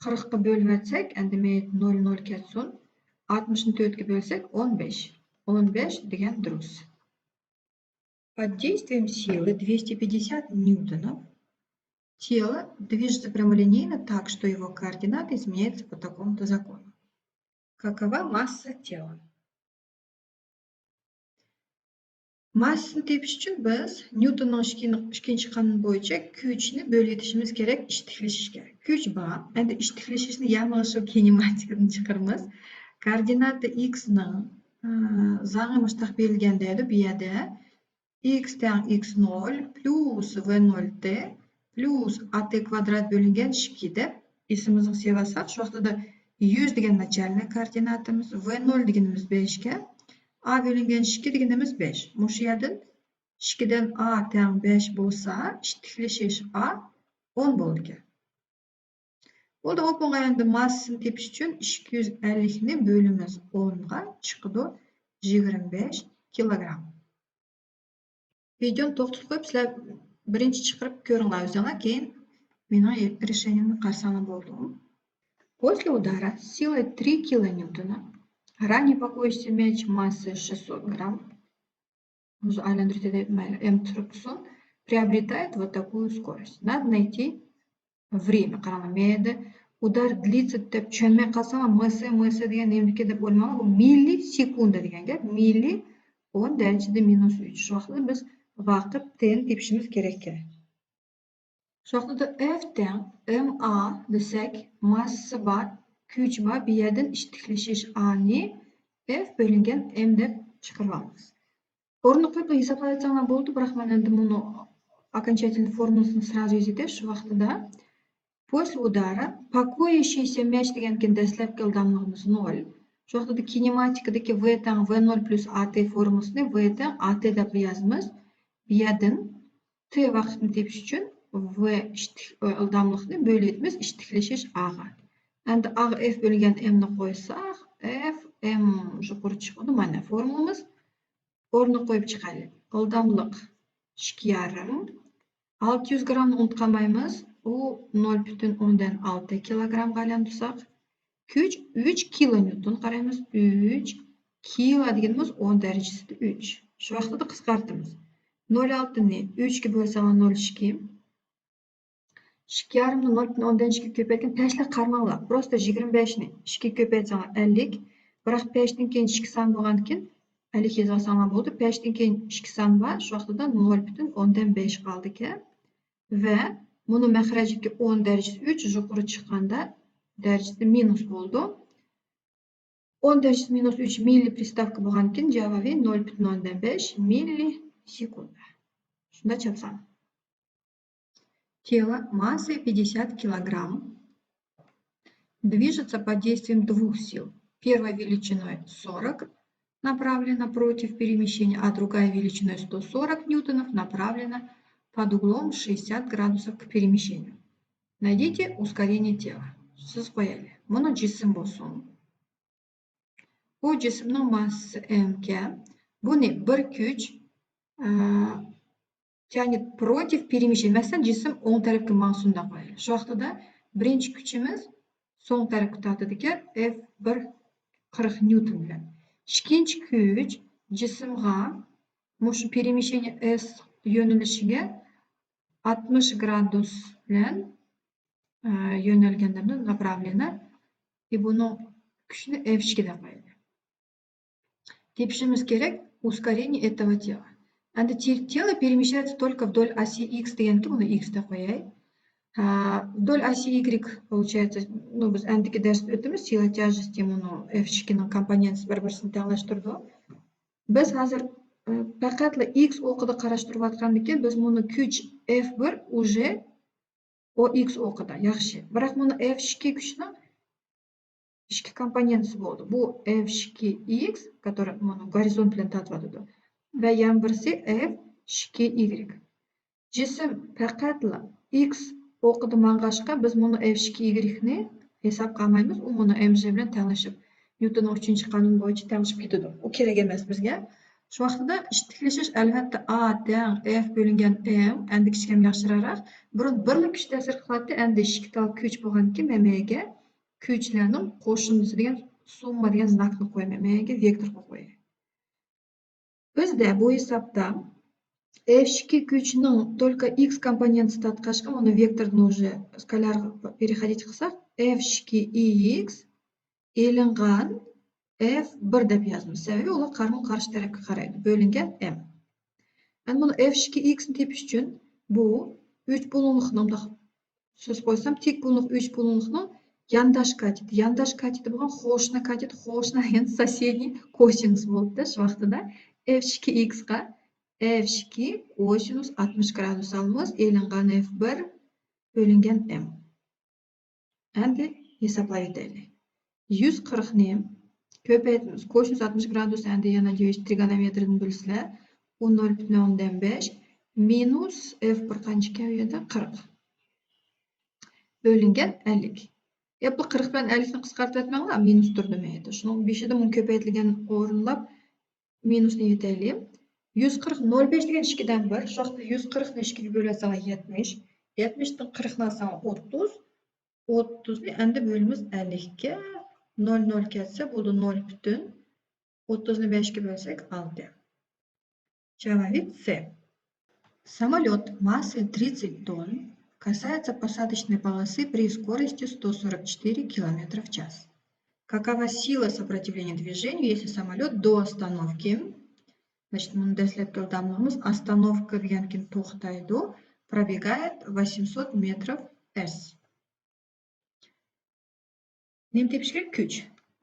قىرىققا بۆلۈۋەتسەك، ئەمدى مەيت نول نول كەتسۇن، ئاتمىشنى تۆتكە بۆلسەك، ئون بەش. ئون بەش دېگەن دۇرۇس. Под действием силы двести пятьдесят ньютонов тело движется прямолинейно так, что его координаты изменяются по такому-то закону. Какова масса тела? ماسسىنى تېپىش ئۈچۈن بىز نيۇتوننىڭ ئىككىنچى قانۇنى بويىچە كۈچنى بۆلۈۋېتىشىمىز كېرەك ئىتتىكلىشىشكە. كۈچ بار، ئەمدى ئىتتىكلىشىشنى يەنە شۇ كىنېماتىكىدىن چىقىرىمىز. كوئوردىناتا ئىكسنىڭ، ئە، زاڭى مۇشتاق بېرىلگەن دەيدۇ بۇ يەردە. ئىكس تەڭ ئىكس نول پليۇس ۋې نول تې پليۇس ئا تې كۋادرات بۆلۈنگەن ئىككى دەپ ئېسىمىزغا سېلىۋالساق، شۇ ۋاقتىدا يۈز دېگەن ناچالنىي كوئوردىناتىمىز، ۋې نول دېگىنىمىز بەشكە، ئا بۆلۈنگەن ئىككى دېگىنىمىز بەش. مۇشۇ يەردىن ئىككىدىن ئا تەڭ بەش بولسا، ئىتتىكلىشىش ئا ئون بولىدىكەن. بولدى، ئوپۇڭغا ئەمدى ماسسىنى تېپىش ئۈچۈن ئىككى يۈز ئەللىكنى بۆلىمىز ئونغا چىقىدۇ يىگىرمە بەش كىلوگرام. ۋىدېونى توختىتىپ قويۇپ، سىلەر بىرىنچى چىقىرىپ كۆرۈڭلار ئۆزۈڭلار، كېيىن مېنىڭ رېشېنىيەمنى قارىساڭلار بولدى. После удара силой три килоньютона ранее покоящийся мяч массой шестьсот грамм. ئۆزى ئايلاندۇرۇش دېدى، مەيلى، ئەمدى تۇرۇپ تۇرسۇن. Приобретает вот такую скорость. Надо найти время. قاراڭلار، مەيەردە ئۇدار دلىتسا دەپ چۈشەنمەي قالساڭلار، مېسسى، مېسسى دېگەن نېمىدىكى دەپ ئويلىماڭلار، بۇ مىللى سېكۇندا دېگەن گەپ. مىللى ئون دەرىجىدە مىنۇس ئۈچ. شۇ ۋاقىتتا بىز ۋاقىت تېنى تېپىشىمىز كېرەككەن. شۇ ۋاقىتتا ئېف تەڭ ئېم ئا دېسەك، ماسسا بار، كۈچ بار، بۇ يەردىن ئىتتىكلىشىش ئانى ئېف بۆلۈنگەن ئېم دەپ چىقىرىۋالىمىز. ئورنىغا قويۇپ ھېسابلاۋەتسەڭلار بولىدۇ، بىراق مەن ئەمدى مۇنۇ окончательный فورمۇلىسىنى سرازۇ يېزىۋېتەي شۇ ۋاقتىدا. После удара покоящийся мяч دېگەنكىن دەسلەپكى ئىلداملىقىمىز نول. شۇ ۋاقتىدا كىنېماتىكىدىكى ۋې تەڭ ۋې نول پليۇس ئا تې فورمۇلىسىنى ۋې تەڭ ئا تې دەپ يازىمىز. بۇ يەردىن تې ۋاقىتنى تېپىش ئۈچۈن ۋې ئىتتىك-، ئىلداملىقنى بۆلۈۋېتىمىز ئىتتىكلىشىش ئاغا. ئەمدى ئاغا ئېف بۆلگەن ئېمنى قويساق، ئېف ئېم يۇقىرى چىقىدۇ. مانا فورمۇلىمىز. ئورنىغا قويۇپ چىقايلى. ئىلداملىق ئىككى يارىم. ئالتە يۈز گرامنى ئۇنتۇپ قالمايمىز. ئۇ نول پۈتۈن ئوندىن ئالتە كىلوگرامغا ئايلاندۇرساق، كۈچ ئۈچ كىلو نيۇتون. قارايمىز، ئۈچ كىلو دېگىنىمىز ئون دەرىجىسىدە ئۈچ. شۇ ۋاقتىدا قىسقارتىمىز. نول ئالتىنى ئۈچكە بۆلسەڭلار نول ئىككى. ئىككى يارىمنى نول پۈتۈن ئوندىن ئىككىگە كۆپەيتكەن، تەشلا قارىماڭلار. پروستا يىگىرمە بەشنى ئىككىگە كۆپەيتسەڭلار ئەللىك. بىراق بەشتىن كېيىن ئىككى سان بولغاندىكىن ئەللىك يېزىۋالساڭلار بولىدۇ. بەشتىن كېيىن ئىككى سان بار، شۇ ۋاقتىدا نول پۈتۈن ئوندىن بەش قالىدىكەن. ۋە مۇنۇ مەخرەجدىكى ئون دەرىجىسى ئۈچ، يۇقىرى چىققاندا دەرىجىسى مىنۇس بولىدۇ. ئون دەرىجىسى مىنۇس ئۈچ مىللى پرىستاۋكا بولغاندىكىن جاۋابى نول پۈتۈن ئوندىن بەش مىللى سېكۇندا. شۇنداق چاپسان. Тело массой пятьдесят килограмм движется под действием двух сил. Первая величиной сорок направлена против перемещения, а другая величиной сто сорок ньютонов направлена под углом шестьдесят градусов к перемещению. Найдите ускорение тела. Сызып қояйли. Мына جسم болсын. بۇ جسمنىڭ ماسسىسى ئېم كەن. بۇنى بىر كۈچ، ئە، تيانېت پروتىف پېرېمىشچىيە. مەسىلەن، جىسىم ئوڭ تەرەپكە ماڭسۇن دەپ قويايلى. شۇ ۋاقتىدا بىرىنچى كۈچىمىز سول تەرەپكە تارتىدىكەن، ئېف بىر قىرىق نيۇتون بىلەن. ئىككىنچى كۈچ جىسىمغا مۇشۇ پېرېمىشچىيە ئېس يۆنىلىشىگە ئاتمىش گرادۇس بىلەن، ئە، يۆنەلگەندە ناپراۋلېنا. ئى، بۇنىڭ كۈچىنى ئېف ئىككى دەپ قويايلى. تېپىشىمىز كېرەك ускорение этого тела. Endi те-, тело перемещается только вдоль оси икс دېگەنكى، بۇنى ئىكس دەپ قوياي. ھە، вдоль оси игрек получается، ну، بىز ئەندىكى دەرستە ئۆتىمىز، سىلا تياژېستى مۇنۇ ئېف ئىككىنىڭ كومپونېنتىسى بىر-بىرسىنى تەڭلەشتۈرىدۇ. بىز ھازىر، ئە، پەقەتلا ئىكس ئوقىدا قاراشتۇرۇۋاتقاندىكىن، بىز مۇنى كۈچ ئېف بىر ئۇژې ئو ئىكس ئوقىدا، ياخشى. بىراق مۇنى ئېف ئىككى كۈچنىڭ ئىككى كومپونېنتىسى بولدى. بۇ ئېف ئىككى ئىكس، который مۇنى گورىزونت بىلەن تارتىۋاتىدۇ. ۋە يەنە بىرسى ئېف ئىككى ئىگرېك. جىسىم پەقەتلا ئىكس ئوقىدا ماڭغاچقا، بىز مۇنۇ ئېف ئىككى ئىگرېكنى ھېسابقا ئالمايمىز، ئۇ مۇنۇ ئېم جى بىلەن تەڭلىشىپ، نيۇتوننىڭ ئۈچىنچى قانۇنى بويىچە تەڭلىشىپ كېتىدۇ. ئۇ كېرەك ئەمەس بىزگە. شۇ ۋاقتىدا ئىتتىكلىشىش، ئەلۋەتتە، ئا تەڭ ئېف بۆلۈنگەن ئېم، ئەمدى كىچىككەم ياخشىراق. بۇرۇن بىرلا كۈچ تەسىر قىلاتتى، ئەمدى ئىككى تال كۈچ بولغاندىكىن، مەن مەيگە كۈچلەرنىڭ قوشۇندىسى دېگەن، سۇمما دېگەن زاكنى قويماي، مەيگە ۋېكتورغا قوياي. ئۆزىدە بۇ ھېسابتا ئېف ئىككى كۈچنىڭ تولكا ئىكس كومپونېنتىسى تارتقاچقا، ئۇنى ۋېكتورنى уже скалярغا переходить قىلساق، ئېف ئىككى ئىكس ئېلىنغان ئېف بىر دەپ يازىمىز. سەۋەبى ئۇلار قارمۇ قارشى تەرەپكە قارايدۇ. بۆلۈنگەن ئېم. ئەمدى بۇنى ئېف ئىككى ئىكسنى تېپىش ئۈچۈن بۇ ئۈچ بۇلۇڭلۇقنى مۇنداق سۆز قويسام، تىك بۇلۇڭلۇق ئۈچ بۇلۇڭلۇقنىڭ يانداش كاتېتى. يانداش كاتېتى بولغان قوشنا كاتېت، قوشنا دېگەن соседний косинус بولۇپتۇ شۇ ۋاقتىدا. ئېف ئىككى ئىكسقا ئېف ئىككى كوسىنۇس ئاتمىش گرادۇس ئالىمىز، ئېلىنغان ئېف بىر بۆلۈنگەن ئېم. ئەمدى ھېسابلاۋېتەيلى. يۈز قىرىقنى كۆپەيتىمىز. كوسىنۇس ئاتمىش گرادۇس ئەمدى يەنە ترىگونومېترىيەدىن بىلىسىلەر. ئۇ نۆل پۈتۈن ئوندىن بەش مىنۇس ئېف بىر قانچە ئىكەن ئۇ يەردە؟ قىرىق. بۆلۈنگەن ئەللىك. ئەپ بۇ قىرىق بىلەن ئەللىكنى قىسقارتىۋەتمەڭلار، مىنۇس تۇردى مەيدە. شۇنىڭ بېشىدا مۇنۇ كۆپەيتىلگەن ئورۇنلاپ مىنۇسنى يېتەيلى. يۈز قىرىق نۆل بەش دېگەن ئىككىدىن بىر. شۇ ۋاقىتتا يۈز قىرىقنى ئىككىگە بۆلۈۋەتسەڭلار يەتمىش. يەتمىشتىن قىرىقنى ئالساڭلار ئوتتۇز. ئوتتۇزنى ئەمدى بۆلىمىز ئەللىككە. نۆل نۆل كەتسە بولدى نۆل پۈتۈن. ئوتتۇزنى بەشكە بۆلسەك ئالتە. جاۋابى سى. Самолёт массой тридцать тонн касается посадочной полосы при скорости сто сорок четыре километра в час. Какова сила сопротивления движению, если самолёт до остановки, значит, بۇنى دەسلەپكى ئىلداملىقىمىز، остановка دېگەندىكىن توختايدۇ, пробегает восемьсот метров с. نېمە تېپىش كېرەك؟ كۈچ.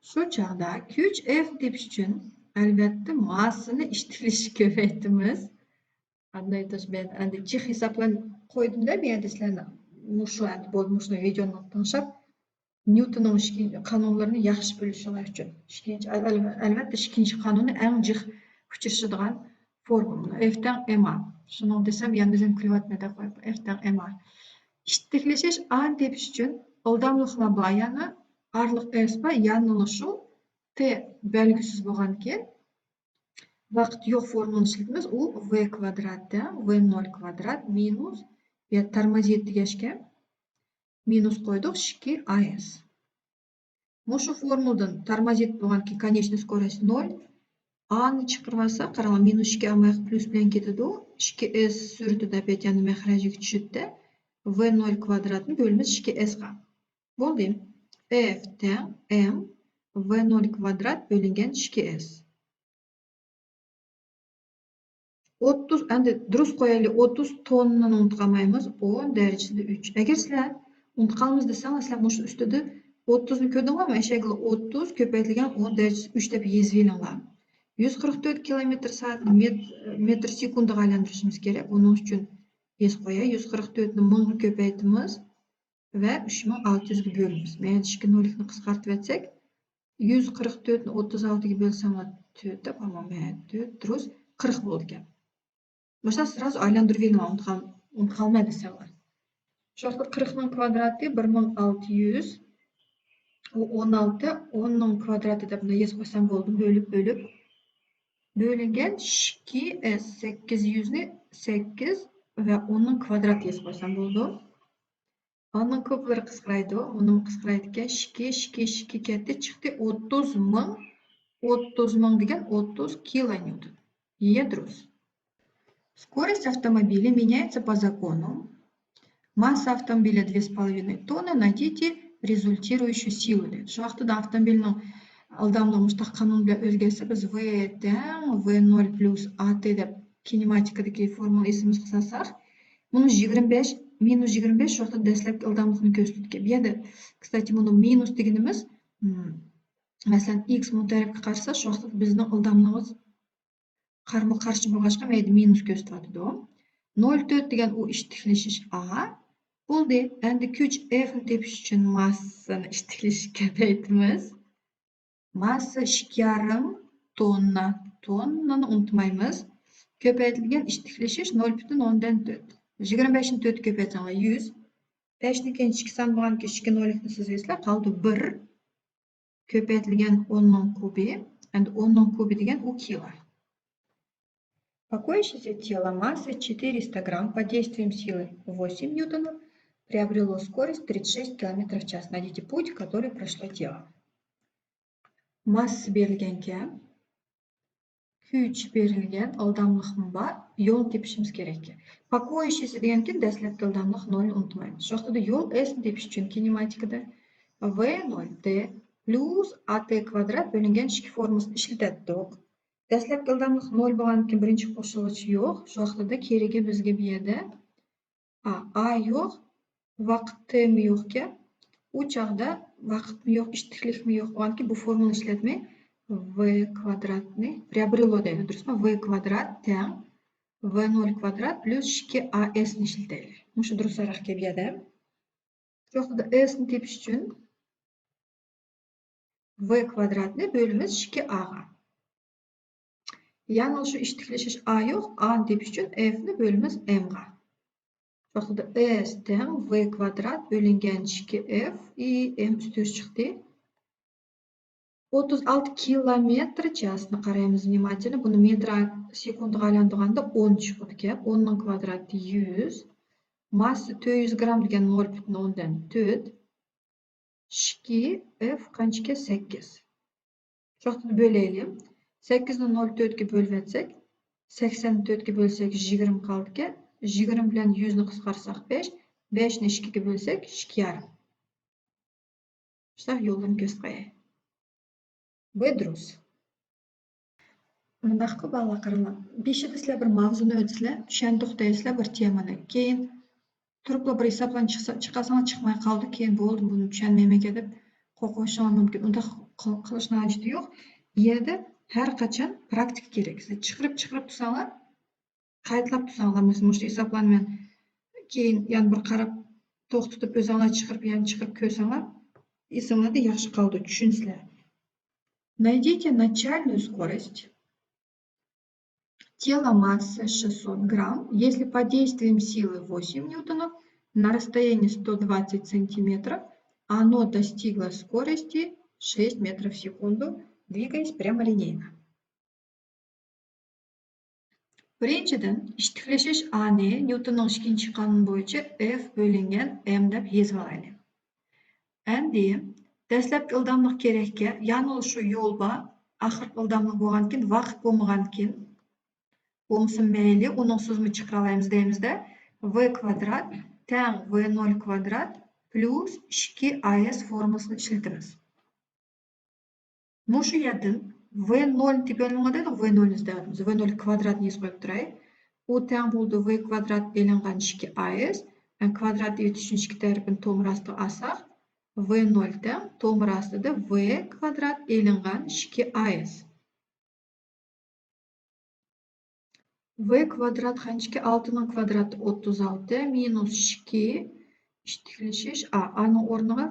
شۇ چاغدا كۈچ ئېفنى تېپىش ئۈچۈن، ئەلۋەتتە، ماسسىنى ئىتتىكلىشىشكە كۆپەيتىمىز. ئاندىن ئېيتىش، مەن ئەمدى جىق ھېسابلارنى قويدۇم-دە، بۇ يەردە سىلەرنى مۇشۇ ئەمدى بولدى، مۇشۇ ۋىدېونى تىڭشاپ، نيۇتوننىڭ ئىككى قانۇنلىرىنى ياخشى بىلىشىڭلار ئۈچۈن. ئىككىنچى، ئەل-، ئەل-، ئەلۋەتتە، ئىككىنچى قانۇنى ئەڭ جىق ئۇچرىشىدىغان فورمۇلا. ئېف تەڭ ئېم ئار. شۇنىڭ دېسەم، يەنە بىزنىڭ كۈلۈۋاتىمەن دەپ قويۇپ، ئېف تەڭ ئېم ئار. ئىتتىكلىشىش ئانى تېپىش ئۈچۈن ئىلداملىقلار بار يەنە، ئارىلىق ئېس بار، يەنىلا شۇ تى بەلگىسىز بولغاندىكىن، ۋاقىت يوق فورمۇلىنى ئىشلىتىمىز. ئۇ ۋ كۋادرات تەڭ ۋ نۆل كۋادرات مىنۇس، يا تارمازىت دېگەچكە، مىنۇس قويدۇق، ئىككى ئا ئېس. مۇشۇ فورمۇلىدىن تارمازىت بولغاندىكىن، كونېچناي سكوروست نۆل. ئانى چىقىرىۋالساق، قاراڭلار، مىنۇس ئىككى ئالمايلى، پلۇس بىلەن كېتىدۇ. ئىككى ئېس سۈرىتىدە بەت يەنە مەخرەجگە چۈشىدۇ. ۋ نۆل كۋادراتنى بۆلىمىز ئىككى ئېسقا. بولدى. ئېف تەڭ ئېم ۋ نۆل كۋادرات بۆلۈنگەن ئىككى ئېس. ئوتتۇز، ئەمدى دۇرۇس قويايلى، ئوتتۇز توننىنى ئۇنتۇپ قالمايمىز، ئون دەرىجىسىدە ئۈچ. ئەگەر سىلەر ئۇنتۇپ قالىمىز دېسەڭلار، سىلەر مۇشۇ ئۈستىدە ئوتتۇزنى كۆردۈڭلارمۇ؟ ئەشەگىلا ئوتتۇز كۆپەيتىلگەن ئون دەرىجىسى ئۈچ دەپ يېزىۋېلىڭلار. يۈز قىرىق تۆت كىلومېتىر سائەتنى مېت-، مېتىر سېكۇندىغا ئايلاندۇرۇشىمىز كېرەك. ئۇنىڭ ئۈچۈن يېزىپ قوياي. يۈز قىرىق تۆتنى مىڭغا كۆپەيتىمىز ۋە ئۈچ مىڭ ئالتە يۈزگە بۆلىمىز. مەيەردە ئىككى نۆللۈكنى قىسقارتىۋەتسەك، يۈز قىرىق تۆتنى ئوتتۇز ئالتىگە بۆلسەڭلار تۆت دەپ، ئەمما مەيەردە تۆت دۇرۇس قىرىق بولىدىكەن. مۇشۇنداق سرازۇ ئايلاندۇرۇۋېلىڭلار، ئۇنتۇپ قال-، ئۇنتۇپ قالماي دېسەڭلار. شۇ ۋاقىتتا قىرىقنىڭ كۋادراتى بىر مىڭ ئالتە يۈز، ئۇ ئون ئالتە، ئوننىڭ كۋادراتى دەپ مۇنداق يېزىپ قويسام بولدى، بۆلۈپ، بۆلۈپ. بۆلۈنگەن ئىككى ئېس، سەككىز يۈزنى سەككىز ۋە ئوننىڭ كۋادراتى يېزىپ قويسام بولىدۇ. ئانىڭ كوپلىرى قىسقىرايدۇ، ئۇنىمۇ قىسقىرايدىكەن. ئىككى، ئىككى، ئىككى كەتتى، چىقتى ئوتتۇز مىڭ. ئوتتۇز مىڭ دېگەن ئوتتۇز كىلونيوتون. يە دۇرۇس. Скорость автомобиля меняется по закону. Масса автомобиля две с половиной тонны, найдите результирующую силу, دەيدۇ. شۇ ۋاقتىدا ئاپتوموبىلنىڭ ئىلداملىقى مۇشۇنداق قانۇن بىلەن ئۆزگەرسە، بىز ۋ تەڭ ۋ نۆل پلۇس ئا تى دەپ كىنېماتىكىدىكى فورمۇلا ئېسىمىزگە سالساق، مۇنۇ يىگىرمە بەش، مىنۇس يىگىرمە بەش شۇ ۋاقىتتا دەسلەپكى ئىلداملىقنى كۆرسىتىدىكەن. بۇ يەردە، كستاتى، مۇنۇ مىنۇس دېگىنىمىز، مم، مەسىلەن، ئىكس مۇنۇ تەرەپكە قارىسا، شۇ ۋاقىتتا بىزنىڭ ئىلداملىقىمىز قارىمۇ قارشى بولغاچقا، مەيدە مىنۇس كۆرسىتىۋاتىدۇ. نۆل تۆت دېگەن ئۇ ئىتتىكلىشىش ئا. بولدى. ئەمدى كۈچ ئېفنى تېپىش ئۈچۈن ماسسىنى ئىتتىكلىشىشكە كۆپەيتىمىز. ماسسا ئىككى يارىم توننا. توننىنى ئۇنتۇمايمىز. كۆپەيتىلگەن ئىتتىكلىشىش نۆل پۈتۈن ئوندىن تۆت. يىگىرمە بەشنى تۆتكە كۆپەيتسەڭلار يۈز. بەشنىڭ كەينىدە ئىككى سان بولغاندىكىن ئىككى نوللۇقنى سىزىۋەتسىلەر، قالدى بىر كۆپەيتىلگەن ئوننىڭ كۇبى. ئەمدى ئوننىڭ كۇبى دېگەن ئۇ كىلو. Покоящееся тело массой четыреста грамм под действием силы восемь ньютонов приобрело скорость тридцать шесть километров в час. Найдите путь, который прошло тело. ماسسا بېرىلگەنكەن، كۈچ بېرىلگەن، ئالداملىقمۇ بار، يولنى تېپىشىمىز كېرەككەن. Покоящийся دېگەنكىن دەسلەپكى ئالداملىق نولنى ئۇنتۇمايمىز. شۇ ۋاقىتتا يول ئېسنى تېپىش ئۈچۈن كىنېماتىكىدا ۋې نول تې پلۇس ئا تې كۋادرات بۆلۈنگەن ئىككى فورمۇلىسىنى ئىشلىتەتتۇق. دەسلەپكى ئىلداملىق نول بولغاندىكىن بىرىنچى قوشۇلغۇچ يوق. شۇ ۋاقتىدا كېرىكى بىزگە بۇ يەردە ئا، ئا يوق، ۋاقىت تېمۇ يوقكەن. ئۇ چاغدا ۋاقىتمۇ يوق، ئىشتىكلىكمۇ يوق بولغاندىكىن بۇ فورمۇلىنى ئىشلەتمەي ۋې كۋادراتنى приобрело دەيدۇ، دۇرۇسمۇ؟ ۋې كۋادرات تەڭ ۋې نول كۋادرات پلۇس ئىككى ئا ئېسنى ئىشلىتەيلى. مۇشۇ دۇرۇسراق گەپ يەردە. شۇ ۋاقتىدا ئېسنى تېپىش ئۈچۈن ۋې كۋادراتنى بۆلىمىز ئىككى ئاغا. يەنى شۇ ئىشتىكلىشىش ئا يوق، ئانى تېپىش ئۈچۈن ئېفنى بۆلىمىز ئېمغا. شۇ ۋاقتىدا ئېس تەڭ ۋې كۋادرات بۆلۈنگەن ئىككى ئېف، ئى، ئېم ئۈستىگە چىقتى. ئوتتۇز ئالتە كىلومېتىر چاسنى قارايمىز ۋنىماتېلنو. بۇنى مېتىر سېكۇنتىغا ئايلاندۇرغاندا ئون چىقىدىكەن. ئوننىڭ كۋادراتى يۈز. ماسسا تۆت يۈز گرام دېگەن نول پۈتۈن ئوندىن تۆت. ئىككى ئېف قانچىكەن؟ سەككىز. شۇ ۋاقىتتا بۆلەيلى. سەككىزنى نول تۆتكە بۆلۈۋەتسەك، سەكسەننى تۆتكە بۆلسەك، يىگىرمە قالىدىكەن. يىگىرمە بىلەن يۈزنى قىسقارتساق، بەش. بەشنى ئىككىگە بۆلسەك، ئىككى يارىم. شۇنداق يوللىرىنى كۆرسىتىپ قوياي. بۇ دۇرۇس. مۇنداققۇ بالىلار، قاراڭلار. بېشىدا سىلەر بىر ماۋزۇنى ئۆتسىلەر، چۈشەندۇق دەيسىلەر بىر تېمىنى. كېيىن تۇرۇپلا بىر ھېسابلارنى چىقسا-، چىقارساڭلار چىقماي قالىدۇ. كېيىن بولدى، بۇنى چۈشەنمەيمەنكەن دەپ قورقۇۋېلىشىڭلار مۇمكىن. ئۇنداق قىل-، قىلىشنىڭ ھاجىتى يوق. يەنە ھەر قاچان پراكتىكا كېرەك. سىلەر چىقىرىپ، چىقىرىپ تۇرساڭلار، قايتىلاپ تۇرساڭلار، مەسىلەن، مۇشۇ ھېسابلارنى مەن كېيىن يەنە بىر قاراپ توختىتىپ ئۆزۈڭلار چىقىرىپ يەنە چىقىرىپ كۆرسەڭلار، ئېسىڭلاردا ياخشى قالىدۇ، چۈشىنىسىلەر. Найдите начальную скорость тела массой шестьсот грамм, если под действием силы восемь ньютонов на расстоянии сто двадцать сантиметров оно достигло скорости шесть метров в секунду, двигаясь прямолинейно. بىرىنچىدىن، ئىشتىكلىشىش ئانى نيۇتوننىڭ ئىككىنچى قانۇنى بويىچە ئېف بۆلۈنگەن ئېم دەپ يېزىۋالايلى. ئەمدى دەسلەپكى ئىلداملىق كېرەككە، يەنى شۇ يول بار، ئاخىرقى ئىلداملىق بولغاندىكىن، ۋاقىت بولمىغاندىكىن، بولمىسا مەيلى، ئۇنىڭسىزمۇ چىقىرالايمىز دەيمىزدە، ۋې كۋادرات تەڭ ۋې نول كۋادرات پلۇس ئىككى ئا ئېس فورمۇلىسىنى ئىشلىتىمىز. مۇشۇ يەردىن ۋې نولنى تېپىۋالمىغان دېدۇق، ۋې نولنى ئىزدەۋاتىمىز. ۋې نول كۋادراتنى يېزىپ قويۇپ تۇراي. ئۇ تەڭ بولىدۇ ۋې كۋادرات ئېلىنغان ئىككى ئا ئېس. يەنى كۋادرات ئېلىش ئۈچۈن ئىككى تەرىپىنى تومۇر ئاستىغا ئالساق، ۋې نول تەڭ تومۇر ئاستىدا ۋې كۋادرات ئېلىنغان ئىككى ئا ئېس. ۋې كۋادرات قانچىكى؟ ئالتىنىڭ كۋادراتى ئوتتۇز ئالتە مىنۇس ئىككى ئىشتىكلىشىش ئا. ئانىڭ ئورنىغا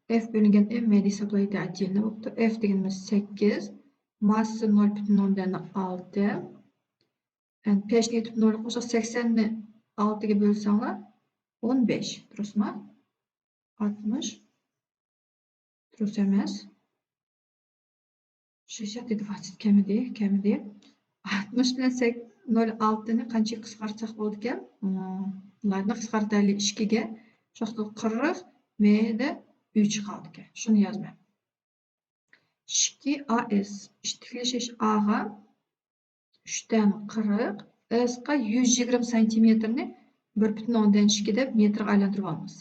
ئېف بۆلۈنگەن ئېم مەيدە ھېسابلايدۇ، ئەتىيىنى بوپتۇ. ئېف دېگىنىمىز سەككىز، ماسسا نول پۈتۈن ئوندىن ئالتە. ئەمدى پەشنى ئېتىپ نولغا قوشساق، سەكسەننى ئالتىگە بۆلسەڭلار، ئون بەش، دۇرۇسمۇ؟ ئاتمىش. دۇرۇس ئەمەس. شېشەت ئىدى ۋاچىت كەمىدى، كەمىدى. ئاتمىش بىلەن سەك-، نول ئالتىنى قانچىگە قىسقارتساق بولىدىكەن؟ مم، بۇلارنى قىسقارتايلى ئىككىگە. شۇ ۋاقىتتا قىرىق، مەيدە ئۈچ قالىدىكەن. شۇنى يازىمەن. ئىككى ئا ئېس ئىشتىكلىشىش ئاغا ئۈچتىن قىرىق، ئېسقا يۈز يىگىرمە سانتىمېتىرنى بىر پۈتۈن ئوندىن ئىككى دەپ مېتىرغا ئايلاندۇرۇۋالىمىز.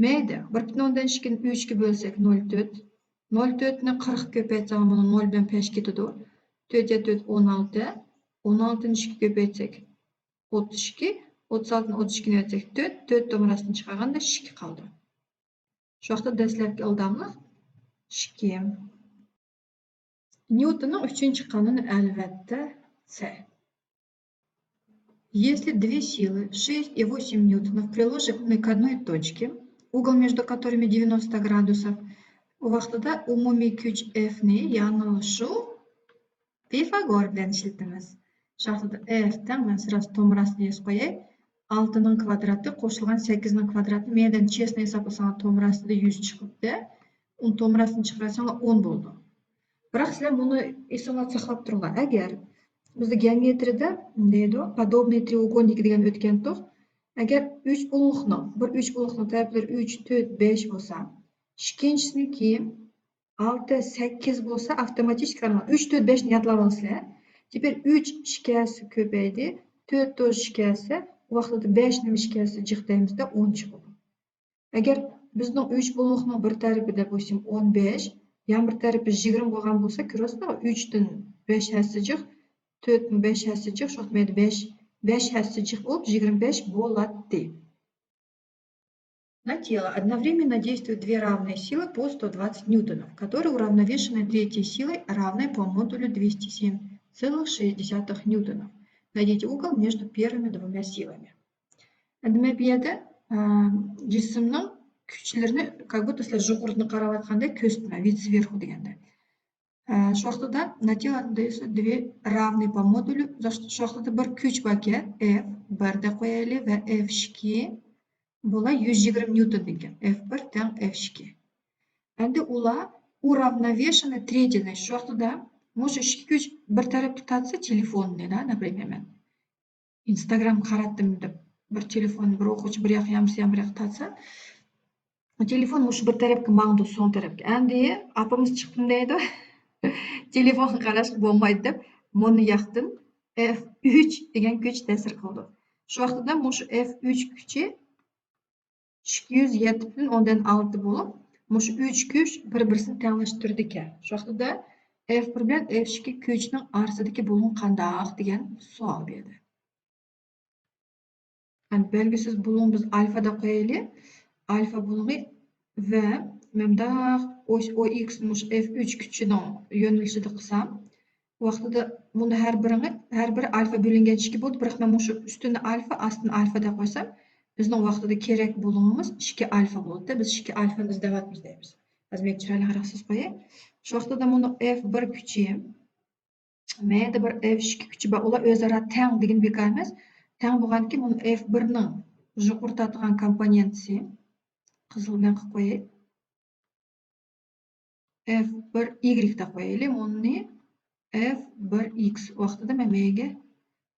مەيدە، بىر پۈتۈن ئوندىن ئىككىنى ئۈچكە بۆلسەك، نول تۆت. نول تۆتنى قىرىققا كۆپەيتسەڭ، بۇنى نول بىلەن پەش كېتىدۇ. تۆت يە تۆت، ئون ئالتە. ئون ئالتىنى ئۈچكە كۆپەيتسەك، ئوتتۇز ئىككى. ئوتتۇز ئالتىنى ئوتتۇز ئىككىنى ئۆتسەك، تۆت. تۆت تومۇر ئاستىنى چىقارغاندا ئىككى قالىدۇ. شۇ ۋاقىتتا دەسلەپكى ئىلداملىق ئىككى. نيوتوننىڭ ئۈچىنچى قانۇنى، ئەلۋەتتە، سە. Если две силы, шесть и восемь ньютонов, приложены к одной точке, угол между которыми девяносто градусов, ئۇ ۋاقتىدا ئومۇمىي كۈچ ئېفنى، يەنى شۇ پىفاگور بىلەن ئىشلىتىمىز. شۇ ۋاقىتتا F تەڭ، مەن سىراسى تومراسىنى يېزىپ قوياي. ئالتىنىڭ كۋادراتى قوشۇلغان سەككىزنىڭ كۋادراتى. مەيدان چېسنى ھېسابلىساڭلار، تومراسىدا يۈز چىقىپتۇ. ئۇنى تومراسىنى چىقىرساڭلار، ئون بولىدۇ. بىراق سىلەر بۇنى ئېسىڭلاردا ساقلاپ تۇرۇڭلار. ئەگەر بىزدە گېئومېترىيەدە دەيدۇ، подобные треугольники دېگەن ئۆتكەنتۇق. ئەگەر ئۈچ بۇلۇڭلۇقنىڭ، بىر ئۈچ بۇلۇڭلۇقنىڭ تەرەپلىرى ئۈچ، تۆت، بەش بولسا، ئىككىنچىسىنىڭكى ئالتە، سەككىز بولسا، ئاپتوماتىك قارىماڭ. ئۈچ، تۆت، بەشنى يادلاۋالسىلەر. تېپەر ئۈچ ئىككى ھەسسە كۆپەيدى، تۆت توزى ئىككى ھەسسە، ئۇ ۋاقىتتا بەش نېمە ئىككى ھەسسە جىق دەيمىزدە، ئون چىقىدۇ. ئەگەر بىزنىڭ ئۈچ بۇلۇڭلۇقنىڭ بىر تەرىپى دەپ قويسام ئون بەش، يەنە بىر تەرىپى يىگىرمە بولغان بولسا، كۆرۈۋاتىسىلەرغۇ، ئۈچتىن بەش ھەسسە جىق، تۆتتىن بەش ھەسسە جىق، شۇ ۋاقىت بەش، بەش ھەسسە جىق بولۇپ، يىگىرمە بەش بولاتتى. На тело одновременно действуют две равные силы по сто двадцать ньютонов, которые уравновешены третьей силой, равной по модулю двести семь целых шесть десятых ньютонов. Найдите угол между первыми двумя силами. Demek, bu yerda, e, jismning kuchlarini, как будто sizlar yuqoridan qarayotgandek ko'rsatma, вид сверху deganda. Ә, shu vaqtida на тело две равные по модулю, shu vaqtida bir kuch borkan, F bir deb qo'yaylik va F ikki bular yuz yigirma newton ekan. F bir teng F ikki. Endi ular уравновешены третьей, shu vaqtida mana shu ikki kuch bir tarafga tortsa, telefonni, да, например, men Instagram qaratdim deb, bir telefon, bir o'quvchi bir yoqqa yamsa, bir yoqqa tortsa, telefon mush bir tarafga mangdi, so'ng tarafga. Endi apamiz chiqdim deydi. Telefonga qarashga bo'lmaydi deb, buni yoqdan F uch degan kuch ta'sir qildi. Shu vaqtida mush F uch kuchi ikki yuz yetti butun o'ndan olti bo'lib, mush uch kuch bir-birisini tenglashtirdi ekan. Shu vaqtida F bir bilan F ikki kuchning orasidagi bo'lim qandoq degan savol berdi. Ya'ni belgisiz bo'lim biz alfa deb qo'yaylik. Alfa bo'limni va mundaq os O X mush F uch kuchining yo'nalishida qilsam, vaqtida buni har birini, har biri alfa bo'lingan ikki bo'ldi. Biroq men mush ustini alfa, astini alfa deb qo'ysam, bizning vaqtida kerak bo'limimiz ikki alfa bo'ldi. Biz ikki alfani izlayapmiz deymiz. Hozir men chiroyli qaraqsiz qo'yay. Shu vaqtida buni F bir kuchi, mayda bir F ikki kuchi bor. Ular o'zaro teng degan bekor emas. Teng bo'lganki, buni F birning yuqori tortadigan komponentisi, qizil bilan qilib qo'yay. F bir Y deb qo'yaylik. Buni F bir X vaqtida men mega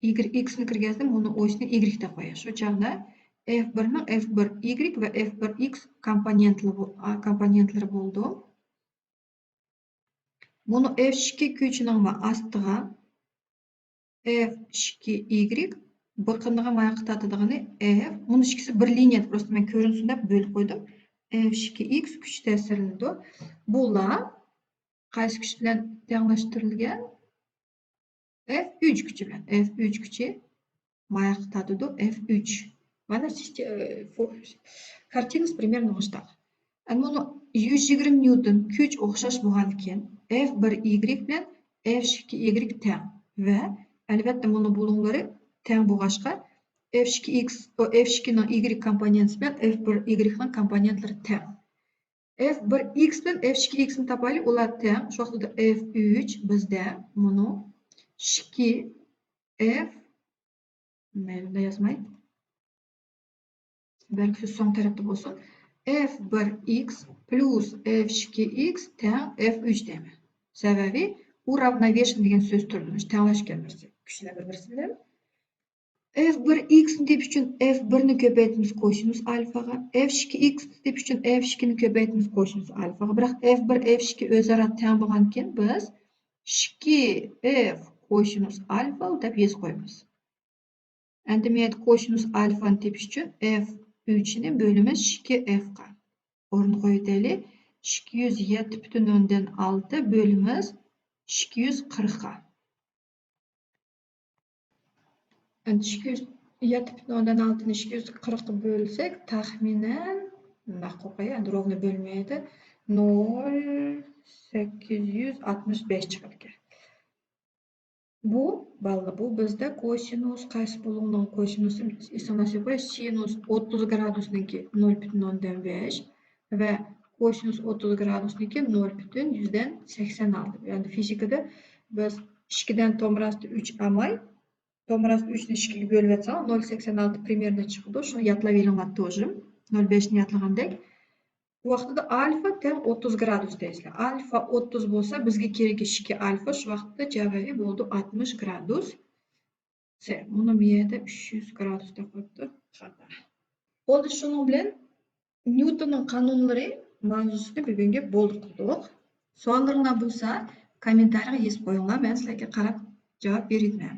Y, X ni kirgizdim, buni o'zini Y deb qo'yay. Shu chog'da F birning F bir Y va F bir X komponentli bo-, a, komponentlari bo'ldi. Buni F ikki kuchining va astiga F ikki Y biqiniga mayaqa tortadiganini F, buni ikkisi bir liniya, просто men ko'rinsin deb bo'lib qo'ydim. F ikki X kuch ta'sirlanadi. Bular qaysi kuch bilan tenglashtirilgan? F uch kuchi bilan. F uch kuchi mayaqa tortadi, F uch. Mana, э, фо-, картинасы примерно мындай. Ana buni yuz yigirma newton kuch o'xshash bo'lgandan keyin F bir Y bilan F ikki Y teng. Va albatta buni bo'limlari teng bo'lg'achqa F ikki X, o, F ikki ning Y komponenti bilan F bir Y ning komponentlari teng. F bir X bilan F ikki X ni topaylik, ular teng. Shu vaqtida F uch bizda buni ikki F, mayli, bunday yozmay. Balki so'ng tarafda bo'lsin. F bir X plus F ikki X teng F uch deyman. Sababi уравновешен degan so'z turdi. Tenglashgan narsa. Kuchlar bir-birisi bilan. F bir X ni tepish uchun F bir ni ko'paytamiz kosinus alfaga. F ikki X ni tepish uchun F ikki ni ko'paytamiz kosinus alfaga. Biroq F bir, F ikki o'zaro teng bo'lgandan keyin biz ikki F kosinus alfa deb yozib qo'yamiz. Endi men kosinus alfani tepish uchun F uch ni bo'lamiz ikki F ga. O'rin qo'yaylik. Ikki yuz yetti butun o'ndan olti bo'lamiz ikki yuz qirq ga. Endi ikki yuz yetti butun o'ndan oltini ikki yuz qirqqa bo'lsak, taxminan, ma'qul qo'y, endi ровно bo'lmaydi. Nol sakkiz yuz oltmish besh chiqarkan. Bu, balalar, bu bizda kosinus qaysi bo'limning kosinusi? Esimizga qo'y, sinus o'ttiz gradusniki nol butun o'ndan besh va kosinus o'ttiz gradusniki nol butun yuzdan sakson olti. Ya'ni fizikada biz ikkidan to'g'rasida uch olmay, دومراس ئۈچنى ئىككىگە بۆلۈۋەتسەڭ، نول سەكسەن ئالتە پرىمېرنو چىقىدۇ. شۇنى يادلاۋېلىڭلار توجىم. نول بەشنى يادلىغاندەك. بۇ ۋاقتىدا ئالفا تەڭ ئوتتۇز گرادۇس دەيسىلەر. ئالفا ئوتتۇز بولسا، بىزگە كېرىكى ئىككى ئالفا، شۇ ۋاقىتتا جاۋابى بولدى ئاتمىش گرادۇس سېلسىيۇس. مۇنى بۇ يەردە ئۈچ يۈز گرادۇس دەپ قويۇپتۇ. خاتا. بولدى، شۇنىڭ بىلەن نيۇتوننىڭ قانۇنلىرى ماۋزۇسىنى بۈگۈنگە بولدى قىلدۇق. سوئاللىرىڭلار بولسا، كوممېنتارىيغا يېزىپ قويۇڭلار، مەن سىلەرگە قاراپ جاۋاب بېرىمەن.